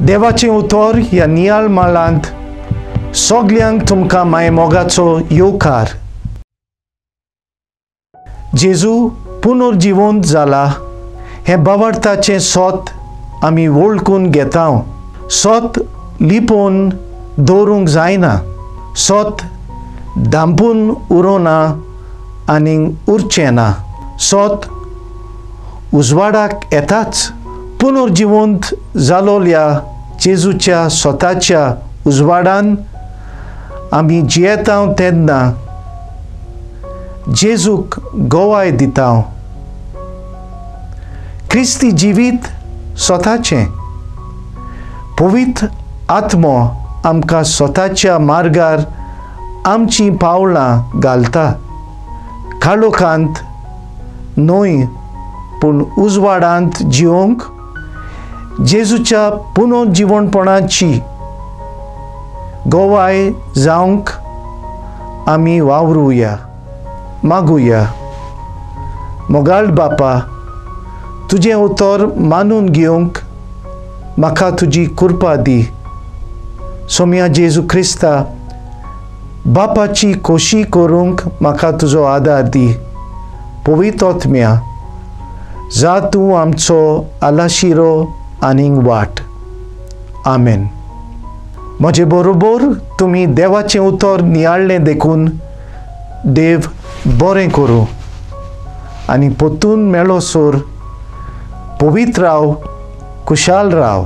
देवाचें उतर ह्या नियाळ माळांत सगल्यांक तुमकां मायमोगाचो येवकार. जेजू पुनर्जिवंत जाला हें भावार्थाचें सोत आमी वळखून घेता. सोत लिपोवन दवरूंक जायना, सोत धांपून उरोना आनी उरचें ना. सोत उजवाडाक येताच. पुनर्जिवंत जालोल्या जेजूच्या सोताच्या उजवाडान आमी जियेता तेन्ना जेजूक गवाय दिता. क्रिस्ती जिवीत स्वताचें पवित्र आत्मो आमकां स्वताच्या मार्गार आमचीं पावलां घालता. काळोखांत न्हय पूण उजवाडांत जिवंक जेजूच्या पुनर्जिवणपणाची गवाय जावंक आमी वावरुया, मागुया. मोगाळ बापा, तुजें उतर मानून घेवंक म्हाका तुजी कृपा दी. सोम्या जेजू क्रिस्ता, बापाची खोशी करूंक म्हाका तुजो आदार दी. पवित्र आत्म्या, जा तूं आमचो आलाशिरो आनीक वाट. आमेन. म्हजे बरोबर तुमी देवाचें उतर नियाळ्ळें देखून देव बरें करूं आनी परतून मेळो सोर पवित्र राव, खुशाल राव.